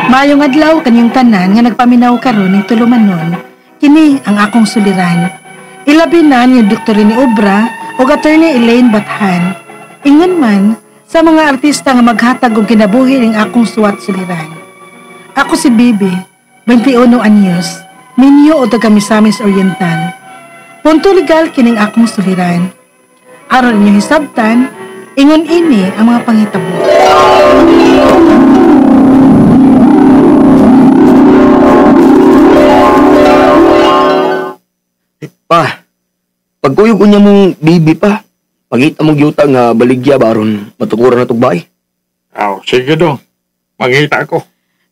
Maayong adlaw kanyang tanan nga nagpaminaw karon ning tulumanon, kini ang akong suliran. Ilabi na ni Dr. Rene Obra ug Attorney Elaine Bathan. Ingon man sa mga artista nga maghatag og kinabuhi ning akong suwat suliran. Ako si Bibi, 21 anyos, minyo o taga Misamis Oriental. Punto legal kining akong suliran. Aron inyong hisabtan, ingon ini ang mga panghitabo. Pa, pagkuyog unya mong bibi pa, pangita mong yuta nga baligya ba aron matukuran na tugbay? Aw, sige dong. Mangita ako.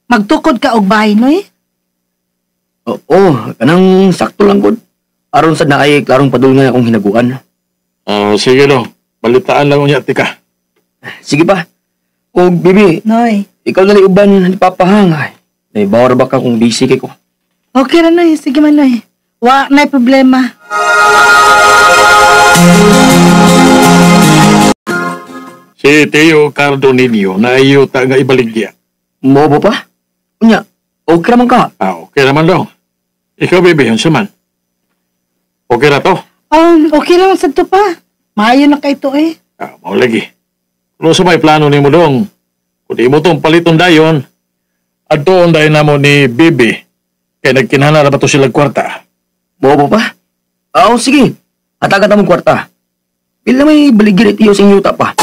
Magtukod ka og bahay, noy? Oo, kanang sakto lang gud. Aron sad naay klarong padulngan akong hinaguan. Sige dong. Balitaan lang unya tika. Sige pa. Og bibi, noy, ikaw na lang uban ni Papa hang. Ay, bawar ba ka kung busy kay ko? Okay ra noy, sige man noy. Wa na problema. Si Teo Cardo ninyo na iyuta nga ibaligya. Mobo pa? Unya, okay raman ka? Ah, okay raman daw. Ikaw, baby, unsa man? Okay ra to? Okay lang sa to pa. Maayo na kay to eh. Ah, mao lagi. Pero sa may plano nimo dong, kung di mo tong paliton dayon, adtoon dayon namo ni Bibi, kay nagkinahanglan na ba to silang kwarta? Bobo pa? Oo, sige. Hatagan ta mong kwarta. Pila may baligir itiyo sa inyuta pa.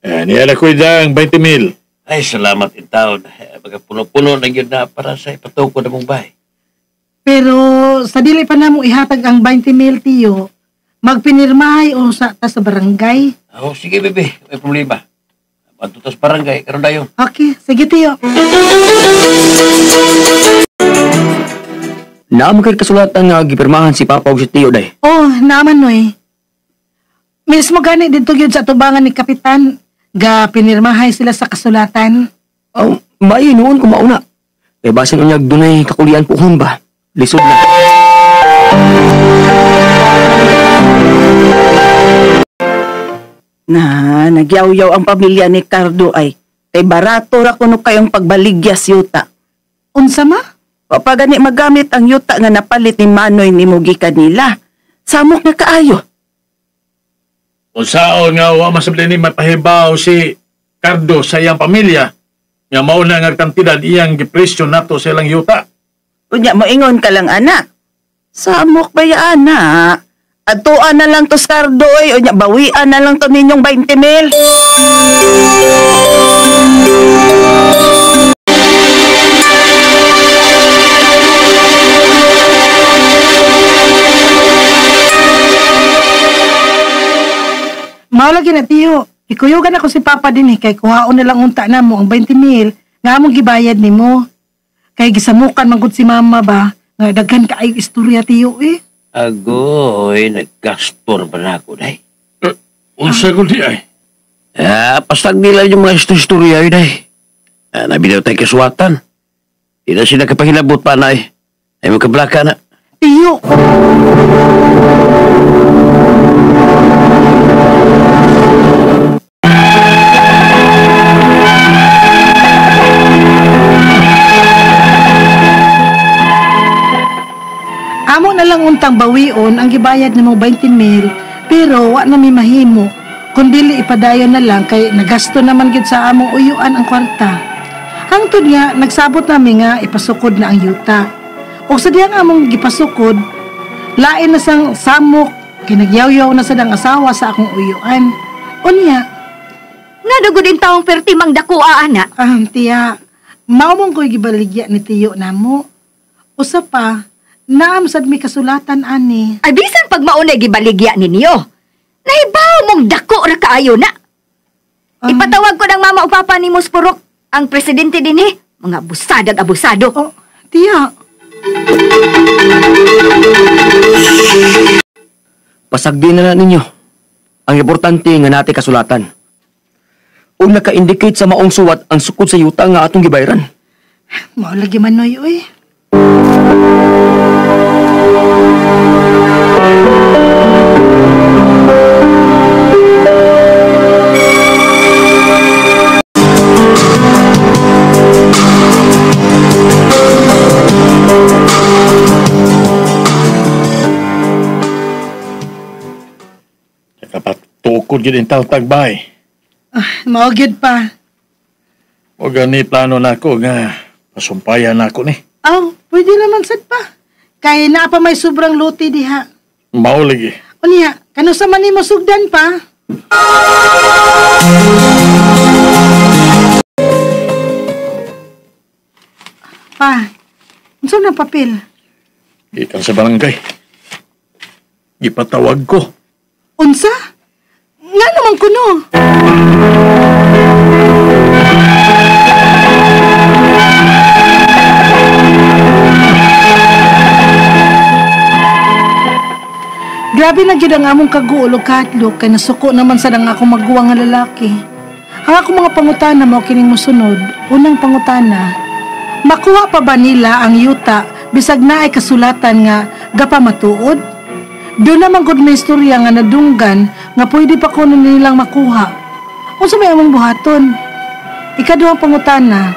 Eh, niya na kuya ang 20 mil. Ay, salamat in taon. Magapuno-puno na yun na para sa ipatukod na mong bahay. Pero sa dili pa na mo ihatag ang 20 mil, tiyo, magpinirmahay o sa ta sa barangay. Oh, sige, bebe. May problema. Adto ta sa barangay. Karon dayon. Okay. Sige, tiyo. Naman kay kasulatan nga gipirmahan si Papa ug si Tiyo, day. Oh, naaman, noy. Mismo gani dito yun sa tubangan ni Kapitan. Ga pinirmahay sila sa kasulatan. Oh, maayo noon kung mauna. Kay basin unyag dunay kakulian puhon ba? Lisod na. Na, nagyaw-yaw ang pamilya ni Cardo ay. Kay barato ra kuno kayong pagbaligya sa yuta. Unsa ma? Wa pa gani magamit ang yuta nga napalit ni Manoy ni Mugi kanila. Samok na kaayo. Unsaon nga wa masabli ni mapahibaw si Cardo sa iyang pamilya nga mao na nga kantidad iyang gipresyo nato sa ilang yuta. Unya moingon ka lang ana. Samok ba ya ana? Atuan na lang to sa Cardo oy, unya bawian na lang to ninyong 20 mil. Mao lagi na tiyo. Ikuyugan ako si Papa din eh, kay kuhaon na lang unta na mo ang 20 mil nga among gibayad nimo. Kay gisamukan man gud si Mama ba nga daghan kaayo istorya tiyo eh. Agoy, naggastor ba na ako, day? Unsa ko di ay? Pastag nila yung mga istorya yun, day. Nabi daw tayo kasuwatan. Di na sila kapahilabot pa na eh. Ay magkablaka na. Tiyo! Amo na lang untang bawion ang gibayad nimo 20 mil, pero wa na mi mahimo. Kundili ipadayon na lang kay nagasto naman gid sa among uyuan ang kwarta. Hangtod nga nagsabot nami nga ipasukod na ang yuta. Og sa diyang among gipasukod, lain na sang samok kay nagyawyaw na sad ang asawa sa akong uyuan. Unya, ngadugod in taong perti mang dako ana. Ah, tiya, mao mong ko'y gibaligya ni tiyo namo. Usa pa, naam sad mi kasulatan ani. Ay bisan pag maunay gibaligya ninyo. Nahibaw mong dako ra kaayo na. Ipatawag ko ng mama o papa ni Muspurok, ang presidente dinhi, mga abusadag abusado. Oh, tiya. Pasagdi na na ninyo. Ang importante nga nati kasulatan. O naka-indicate sa maong suwat ang sukod sa yuta nga atong gibayran. Mao lagi man, Noy, uy. Nakapatukod yun ang taltag bay. Ah, mao gyud pa. O gani plano nako nga pasumpayan nako ni. Aw, pwede naman sad pa. Kay naa pa may sobrang luti diha. Mao lagi. Unya, kanusa man nimo sugdan pa? Pa, unsa na papel? Gikan sa barangay. Gipatawag ko. Unsa? Nga naman kuno. Grabe na gyud ang among kaguol og kahadlok kay nasuko naman sad ang akong maguwang nga lalaki. Ang akong mga pangutana mao kining mosunod. Unang pangutana, makuha pa ba nila ang yuta bisag naay kasulatan nga gapamatuod? Doon naman gud may istorya nga nadunggan nga pwede pa kuno nilang makuha. Unsa may among buhaton? Ikaduhang pangutana,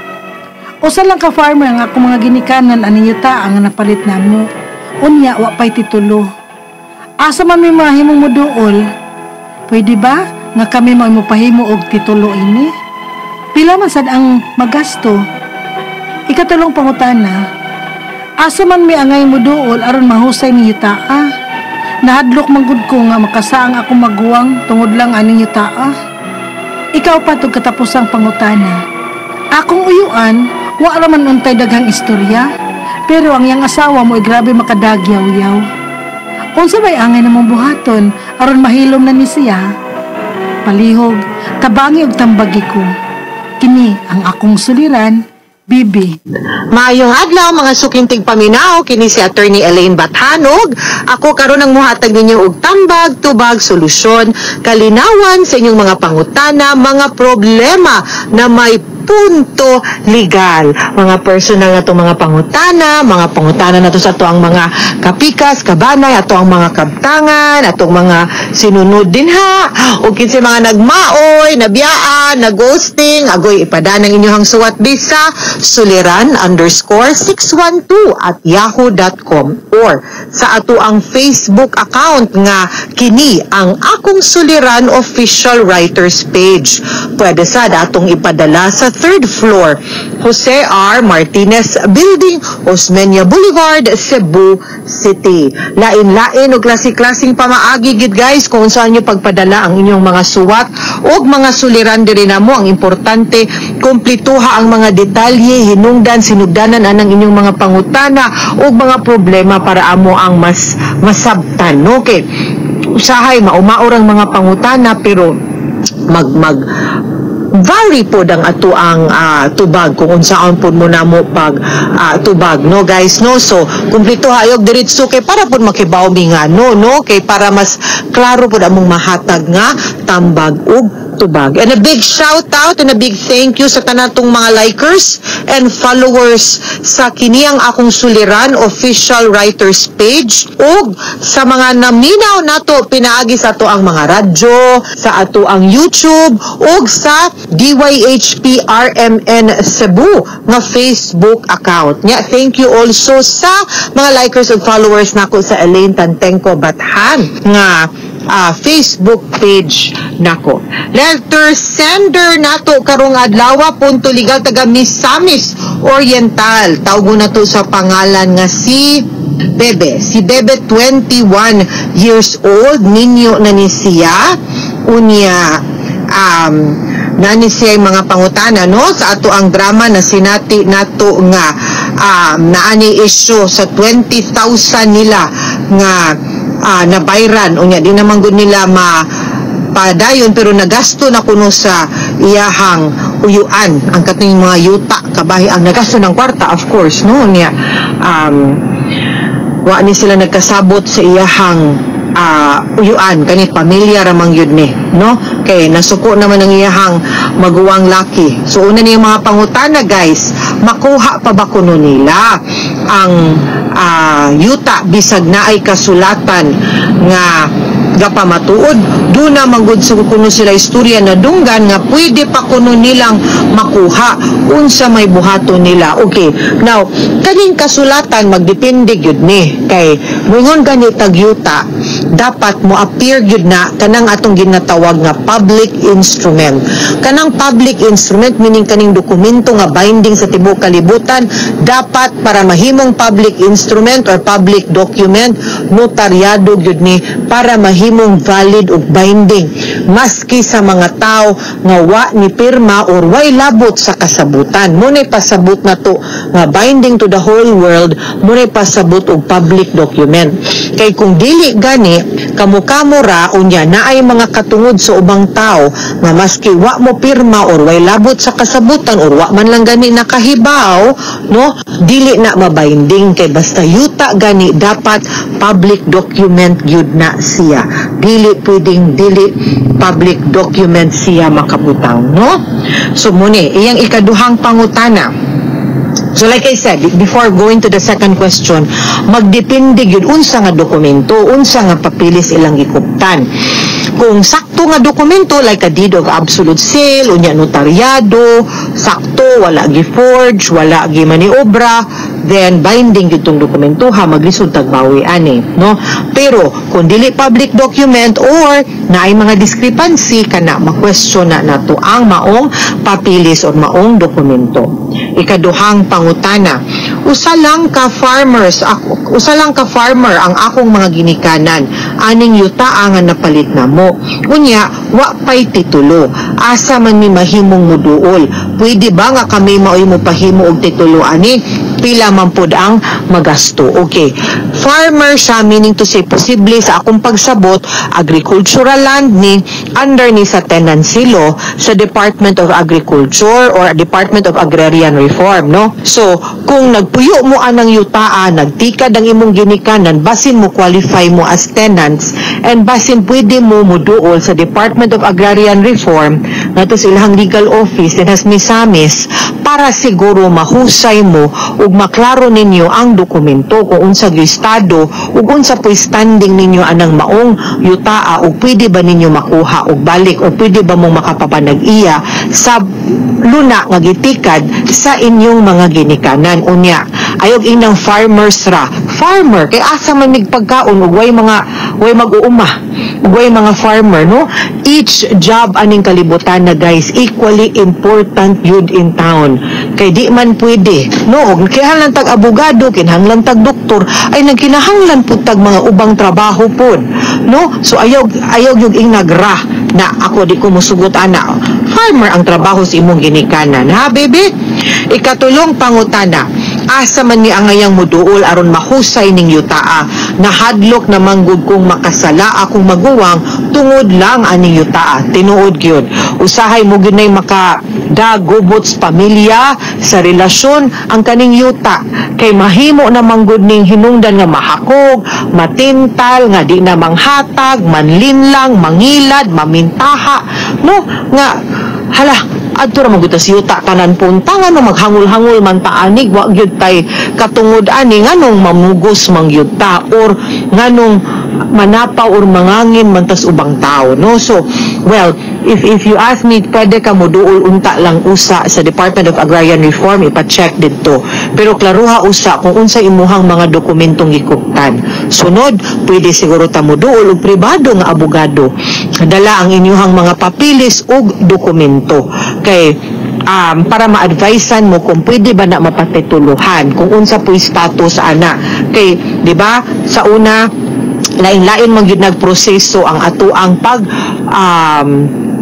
usa lang ka farmer ang akong mga ginikanan aning yuta ang napalit namo. Unya wa pay titulo. Asa man may mahimong moduol? Pwede ba nga kami mo mopahimo og titulo ini? Pila man sad ang magasto? Ikatulong pangutana, asa man may angay moduol aron mahusay ni yutaa? Nahadlok man gud ko nga makasaang akong maguwang tungod lang aning yutaa. Ikaw pa tug katapusang pangutana. Akong uyuan, wa ra man untay daghang istorya, pero ang iyang asawa mo ay grabe makadagyaw-yaw. Unsa may angay namong buhaton aron mahilom na ni siya? Palihog, tabangi og tambagi ko. Kini ang akong suliran, Bibi. Maayong adlaw mga sukintig paminaw, kini si Attorney Elaine Bathanog. Ako karon ang muhatag ninyo og tambag, tubag, solusyon, kalinawan sa inyong mga pangutana, mga problema na may punto legal. Mga personal na itong mga pangutana na to sa atoang mga kapikas, kabanay, ato ang mga kabtangan, atong mga sinunod din ha, o kinsa mga nagmaoy, nabiyaan, nagghosting, agoy ipadaan ang inyong suwat bisa suliran_612@yahoo.com or sa ato ang Facebook account nga kini ang Akong Suliran Official Writers Page. Pwede sa atong ipadala sa 3rd floor, Jose R. Martinez Building, Osmeña Boulevard, Cebu City. Lain-lain og klase-klaseng pamaagi gid guys kung saan nyo pagpadala ang inyong mga suwat og mga suliran diri namo. Ang importante, kumplituha ang mga detalye, hinungdan, sinugdanan anang inyong mga pangutana og mga problema para amo ang mas masabtan. Okay. Usahay maumaor ang mga pangutana pero mag vary pod ang ato ang tubag kung unsaon pod mo namo pag tubag, no guys, no? So kumpleto hayog diretso kay para pod makibaw mi nga no kay para mas klaro pod among mahatag nga tambag ug tubag. And a big shout out and a big thank you sa tanatong mga likers and followers sa kini ang Akong Suliran Official Writers Page ug sa mga naminaw nato pinaagi sa ato ang mga radyo, sa ato ang YouTube ug sa DYHP RMN Cebu nga Facebook account. Nya, thank you also sa mga likers ug followers nako sa Elaine Tantengco Bathan nga Facebook page nako. Letter sender nato karong adlaw, punto legal taga Misamis Oriental. Tawgon nato sa pangalan nga si Bebe. Si Bebe, 21 years old, ninyo na ni siya. Unya nani siya mga pangutana no sa ato ang drama na sinati nato nga naani issue sa 20,000 nila nga nabayran. Unya di naman gud nila mapadayon pero nagasto na kuno sa iyahang uyuan ang katong mga yuta kabahi ang nagasto ng kwarta, of course, no. Unya wa ni sila nagkasabot sa iyahang Uyuan kani, pamilya ra man gyud ni, no? Kay nasuko naman ang iyahang maguwang laki. So una ni mga pangutana, guys, makuha pa ba kuno nila ang yuta bisag naay kasulatan nga gapamatuod duna man gud sa kuno sila istorya na dunggan nga pwede pa kuno nilang makuha? Unsa may buhaton nila? Okay, now kaning kasulatan, magdepende gyud ni, kay moingon gani tag yuta, dapat mo appear gyud na kanang atong ginatawag nga public instrument. Kanang public instrument meaning kaning dokumento nga binding sa tibuok kalibutan. Dapat para mahimong public instrument or public document, notaryado gyud ni para mahimong valid ug binding maski sa mga tao nga wa ni pirma or way labot sa kasabutan. Mo nay pasabot na to nga binding to the whole world, mo nay pasabot og public document. Kay kung dili gani, kamo-kamo ra, unya naay mga katungod sa ubang tao nga maski wa mo pirma or way labot sa kasabutan or wa man lang gani nakahibaw, no, dili na mabinding. Kay basta yuta gani, dapat public document gyud na siya. Dili pwedeng dili public document siya makabutang, no? So muni iyang ikaduhang pangutana. So like I said, before going to the second question, magdepende gyud unsa nga dokumento, unsa nga papilis ilang gikuptan. Kung sakto nga dokumento like a deed of absolute sale, unya notaryado, sakto, wala gi-forge, wala gi maniobra, then binding gyud tong dokumento ha, maglisod tag bawi ani, no? Pero kung dili public document or naay mga discrepancy, kana ma-question na nato ang maong papilis or maong dokumento. Ikaduhang pangutana, usa lang ka farmers ako, usa lang ka farmer ang akong mga ginikanan aning yuta nga napalit namo. Unya wa pay titulo. Asa man mi mahimong muduol? Pwede ba nga kami maoy mopahimo og titulo ani? Pila man pod ang magasto? Okay. Farmer siya, meaning to say posible sa akong pagsabot agricultural land ni, under ni sa tenancy law sa Department of Agriculture or Department of Agrarian Reform, no? So, kung nagpuyo mo anang yutaa, nagtikad ang imong ginikanan, basin mo qualify mo as tenants and basin pwede mo muduol sa Department of Agrarian Reform ngadto sa ilang legal office and has Misamis para siguro mahusay mo ug maklaro ninyo ang dokumento kung unsa gyud estado ug unsa po'y standing ninyo anang maong yutaa ug pwede ba ninyo makuha og balik o pwede ba mong makapapanag-iya sa luna nga gitikad sa inyong mga ginikanan. Unya ayog inang farmers ra, farmer kay asa man mig pagkaon ug way mga way mag-uuma ug way mga farmer, no? Each job aning kalibutan na, guys, equally important yun in town, kay di man pwede, no? Og kinahanglan tag abogado, kinahanglan tag doktor, ay nagkinahanglan pud tag mga ubang trabaho pod, no? So ayaw ayaw yung inagra na ako di ko musugot ana, farmer ang trabaho sa imong ginikanan, ha, baby? Ikatulong pangutana, asa man ni angayang muduol aron mahusay ning yutaa? Nahadlok na manggod kong makasala akong maguwang tungod lang aning yutaa. Tinuod gyud, usahay mo gyud nay maka dagubot sa pamilya, sa relasyon ang kaning yuta, kay mahimo na manggod ning hinungdan nga mahakog, matintal, nga di na manghatag, manlinlang, mangilad, mamintaha, no? Nga hala, adto ra man gud ta sa yuta tanan punta, ngano maghangol-hangol man ta anig, wa gyud tay katungod ani, nganong mamugos man gyud ta or nganong manapaw or mangangin man tas ubang tao, no? So well, if you ask me, pwede ka moduol unta lang usa sa Department of Agrarian Reform, ipa-check didto, pero klaruha usa kung unsa imuhang mga dokumentong gikuptan. Sunod, pwede siguro ta moduol og pribado nga abogado, dala ang inyuhang mga papilis ug dokumento kay para ma-advisean mo kung pwede ba na mapatituluhan, kung unsa po status ana. Kay di ba sa una, lain-lain man gyud nagproseso ang atuang pag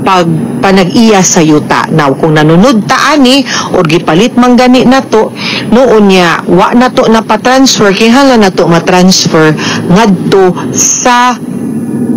Pag panag-iya sa yuta. Now, kung nanunod ta ani or gipalit man gani nato, noon niya wa na to napatransfer, kinahanglan na to matransfer ngadto sa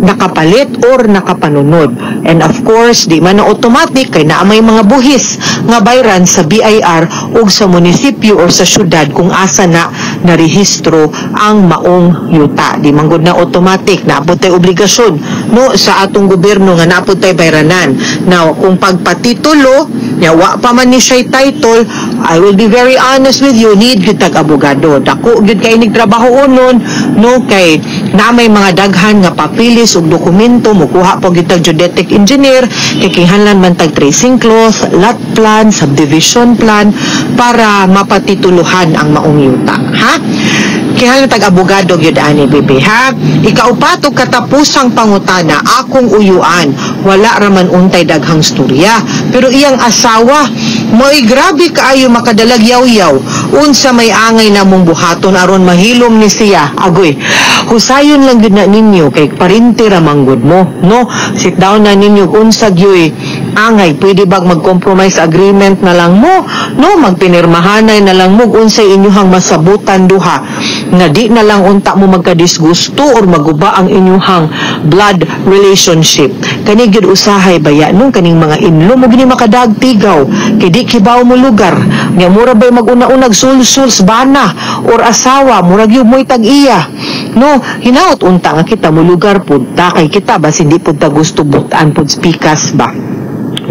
nakapalit or nakapanunod. And of course, di man na automatic kay naa may mga buhis nga bayran sa BIR ug sa munisipyo or sa syudad kung asa na narehistro ang maong yuta. Di man gud na automatic, naa pod tay obligasyon, no, sa atong gobyerno nga naa pod tay bayranan. Now, kung pagpatitulo, nya wa pa man ni siya title, I will be very honest with you, need gyud tag abogado. Dako gyud kay inig trabaho unon, no, kay na may mga daghan nga papilis ug dokumento, mukuha po gyud tag geodetic engineer kay kinahanglan man tag tracing cloth, lot plan, subdivision plan para mapatituluhan ang maong yuta, ha? Kinahanglan tag abogado gyud ani, bebe, ha? Ikaupat ug katapusang pangutana, akong uyuan, wala raman untay daghang storya, pero iyang asawa mo'y grabe kaayo makadalag yaw-yaw. Unsa may angay namong buhaton aron mahilom ni siya? Agoy, husayon lang gyud na ninyo kay parente ra man gud mo, no? Sit down na ninyo unsa gyoy angay. Pwede bag mag-compromise agreement na lang mo, no? Magpinirmahanay na lang mo unsay inyuhang masabutan duha nga di na lang unta mo magkadisgusto or maguba ang inyuhang blood relationship. Kani gyud usahay baya nung kaning mga in-law mo gini makadagtigaw kay di kibaw mo lugar nya, mura bay maguna-unag sulsul bana or asawa, murag gyud mo'y tag-iya, no? Hinaot unta nga kita mo lugar pud ta kay kita basin di pud ta gusto butan pud spikas ba,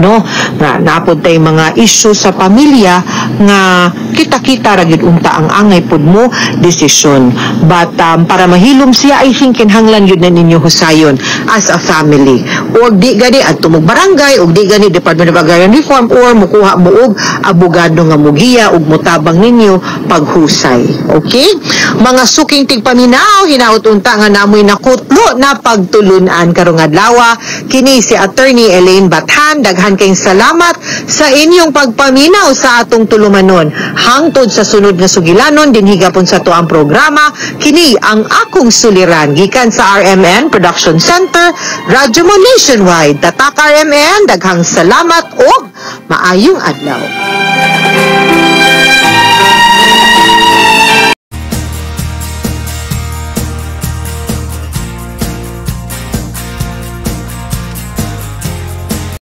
no, nga naa pod tay mga issue sa pamilya nga kita-kita ra gyud unta ang angay pud mo desisyon. But para mahilom siya, I think kinahanglan gyud na ninyo husayon as a family, og di gani adto mog barangay, og di gani Department of Agrarian Reform, or mukuha mo og abogado nga mugiya ug mutabang ninyo paghusay. Okay, mga suking tigpaminaw, hinaot unta nga namoy nakutlo na pagtulunan karong adlaw. Kini si Attorney Elaine Bathan. Daghan kayong salamat sa inyong pagpaminaw sa atong tulumanon. Hangtod sa sunod nga sugilanon dinhi gapon sa atuang programa, kini ang akong suliran, gikan sa RMN Production Center, Radyo Mo Nationwide. Tatak RMN, daghang salamat ug maayong adlaw.